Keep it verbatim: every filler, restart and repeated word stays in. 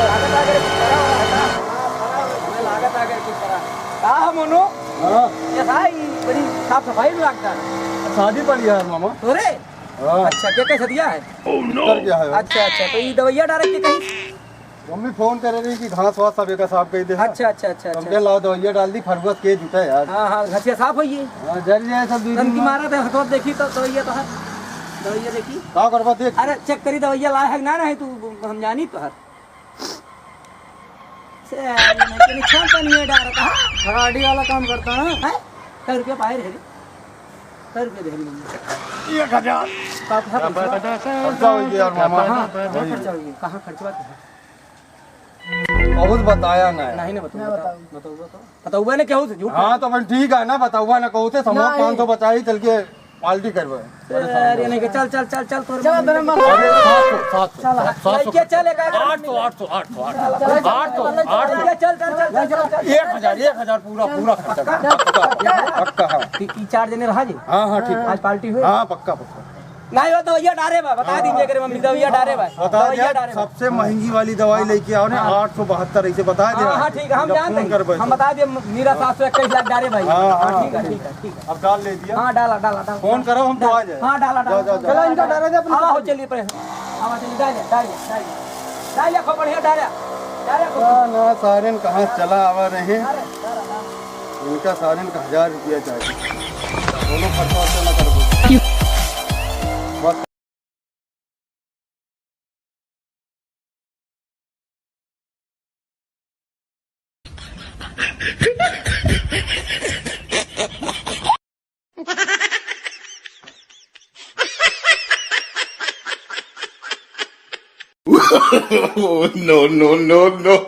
लागत आगे कुछ करा हुआ है का? हमें लागत आगे कुछ करा। का है मोनू? हाँ। ये भाई बड़ी साफ सफाई में लागता है। शादी पड़ी है मामा। तोरे? हाँ। अच्छा, के कैसे दिया है? कर क्या है? अच्छा, अच्छा, तो ये दवाइयाँ डाले के कहीं? मम्मी फोन करे रही कि घास वास सब एक साफ कर दे। अच्छा, अच्छा, अच्छा, तो हम अच्छा। कहे, "लाओ दवाइयाँ डाल दी, फरुआ से के जुटा है यार।" हाँ, हाँ, घसिया साफ होइए। हाँ, जर जाए सब दो तन दिन की में। मारा थे, हथवा देखी तो दवाइयाँ तो है। दवाइयाँ देखी। का करबा देख? अरे, चेक करी दवाइयाँ लाए है कि ना, नहीं तू हम जानी तो है। से, नहीं, नहीं, छान पानी में डाल रहा था। गाड़ी वाला काम करता है। हैं? कै रुपया पाए रहे? कै रुपया दे रही मम्मी? एक हजार। का, का खर्चा? खर्चा हो गया यार मामा। कहाँ, कहाँ वही। खर्चा हो गया? कहाँ खर्चवा के है? बहुत बताया ना। नहीं ना बताऊँ, ना बताऊँ। बताऊँ। बताऊँ, बताऊँ। बताऊँ ने केहू से झूठ? हाँ, तो अपन ठीक है ना, बताऊँ ना कहू से, समूह ना, पाँच सौ बचाई, चल के पार्टी करबे। अरे, नहीं के, चल, चल, चल, चल, तोर चल, मम्मी तेरे लेके मामा। अरे, सात सौ, सात सौ, चल, सात सौ। लेके चल, एक आठ सौ, आठ सौ, आठ सौ, आठ सौ, आठ सौ। चल, चल, चल, चल, चल। एक हजार, एक हजार पूरा, पूरा खर्चा। पक्का? पक्का, पक्का, हाँ। कि, कि चार जने रहा जी? हाँ, हाँ, ठीक है। आज पार्टी हुई? हाँ, पक्का, पक्का। नहीं, वो दवाइया डारे बा, बता हाँ। दीजिए, अगर मम्मी दवाइया डारे बा। बता दवाइया दिया, डारे बा। सबसे महंगी वाली दवाई लेके आओ ना, हाँ। आठ सौ बहत्तर, ऐसे बता दे हाँ, भाई। हाँ, ठीक है, हम जब जानते फोन हैं। करबे हम तो। बता दिए, मेरा सात सौ इक्कीस लाख डारे भाई। हाँ, हाँ, हाँ। ठीक है, ठीक है, ठीक है। अब डाल ले दिया। हाँ, डाला, डाला, डाला। फोन करो, हम तो आ जाए। हाँ, डाला, डाला। जाओ, जाओ, जाओ। चलो, इनका डाला। डाले दे, अपना आवा, हो, डाला। चलिए, पहले। आवा, चलिए, डाले, डाले। डाले, खूब बढ़िया, डाले। डाले, खूब। ना, ना, सारेन कहाँ चला आवा रहे। डाले, डाला, डाला। इनका सारेन का हजार रुपया चाहिए। दोनों खर्चा वर्चा ना कर दो। बस। No, no, no, no.